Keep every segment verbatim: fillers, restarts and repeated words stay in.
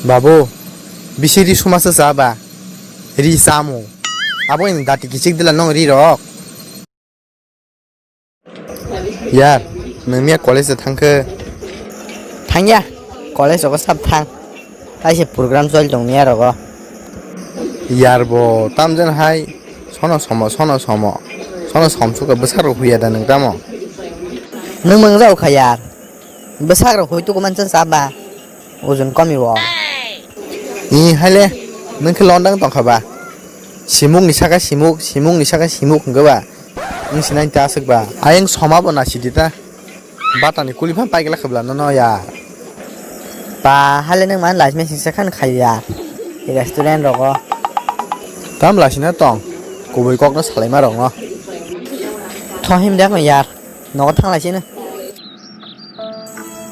Babu, bisi ri suma se cha ba? Ri chamo. Abo ni dati kichik dila nong ri rok. Yar, nang miya college se thangkhe? Thangya, college rogo sab thang. Kaisa program choli tong miya rogo. Yar bo, tamjen hai, sono somo, sono somo. Sono somsuka bwsarok huya da nang tamo? Nang mangjao kha yar. Bwsarok hui tukuman chwng cha ba? Ujun komi o. Ni haile, nwng khe londang tongkha ba? Simuk ni saka simuk, simuk ni saka simuk hwnkhe ba? Nwng sinai ta aswk ba? Ayang soma bo nasi di ta. Bata ni kuli phan paigla khabla no no ya. Ba, haile nwng man lajme singsa khan khai ya. Restaurant rogo. Tam lasina tong. Kubui kok no salai ma rok no. Thohim dak no yar. Nogo thang laisina.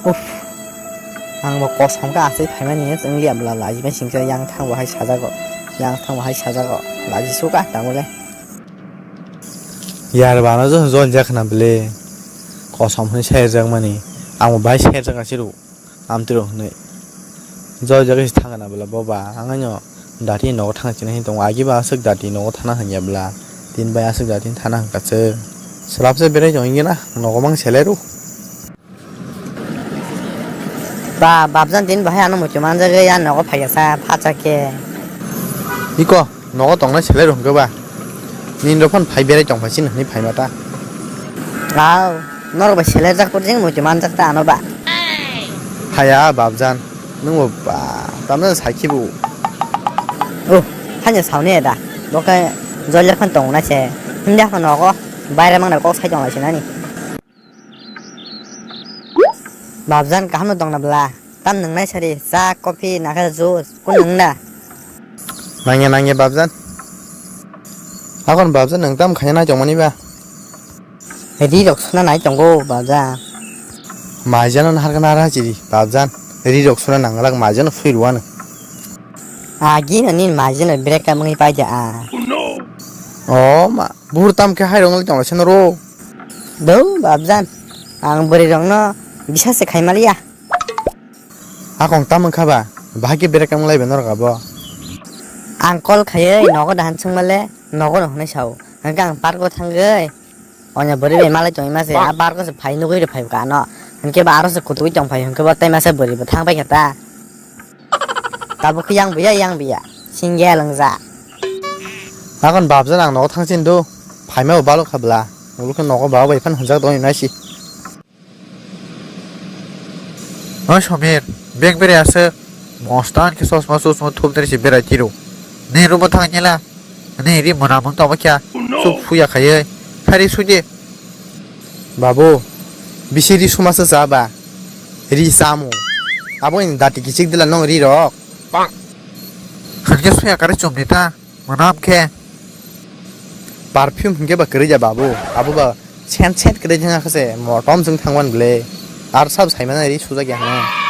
Uff. Ang bo kosom khe aswk phaimani wng liya bwla lajibai singkhe yang thangbo hai sajago, yang thangbo hai sajago, laji suka tangole. Yar bana jo jol jak na bwle. Kosom hwnwi sai jak mani. Ang bo bai sai jak asiru. Amtwrwng hwnwi. Jol jak si thang na bwla boba. Ang no. Dati nogo thang chini hin tongo, agi ba aswk dati nogo thana hanya bla, tin bai aswk dati thana hwnkha se. Swlap se berai tong ingena, nogo mang selai ru. Ba, babjan tin bahai ano muchung manjak ya nogo phaiya sa phacha khe. Iko, nogo tongnai selai ru hwnkhe ba. Nin ro phan phai berai tong phai sin hwnwi phai mata. Au, norok bai selai jak por jeng muchung manjak ta ano ba. Haya babjan, nwng bo ba, tamno saikhe bo. Oh, hanya sauni da. Bo khe jolya phan tong na se. Himda phan nogo, baire mang na kok sai tong lai sinani. Babjan kaham no tong na bla. Tam nwng nai sari, cha, coffee, nakha juice, kun nwng na. Nangya, nangya babjan. Akon babjan nwng tam khaya nai tong mani ba. Ri rok suna nai tongo babjan. Maijano naharkha nara chiri babjan. Ri rok suna nanglak maijano phui rwano. Agi no nin maijano break up wngwi paida a. O ma, buhur tam khe hai rok wngwi tongla seno ro. Dou babjan. Ang bwrwi rokno bisas se khai maliya. Akong tam wngkha ba? Bahai khe break up wng lai ba norok abo? Ang call khaiwi nogo dahan swngmale nogo no hwnwi sao. Hwnkhe ang park o thangwi onya bwrwi bai malai tongwi mase, a park o se phai nugwi rw phai kha ano. Hwnkhe ba aro se kutugwi tong phai, hwnkhe bo tai masa bwrwi bo thang pai kha ta. Tabuk khe yang buya, yang buya. Single wngja. Akon babjan ang nogo thang chin do. Phaima bo balok kha bla. Ulo khe nogo baba bai phan hwnjak tongwi naisi. Oi Somir, bag berai aswk, mosta hwnkhe chosma chosma thumnari se berai tiro. Nini room o thang nila, nini ri mwnamung tongma kya, suk phuya khaiwi, phari sudi. Babu, bisi ri suma se cha ba? Ri chamo. Abo ni dati kichik dila nong ri rok. Hwnkhe suya kare chumni ta. Mwnam khe perfume hwnkhe ba kwrwi ya babu, abo ba scent scent kwrwi thang kha se motom chwng thangmani bwle. Ar sab saimano ri sujak ya hwnwi.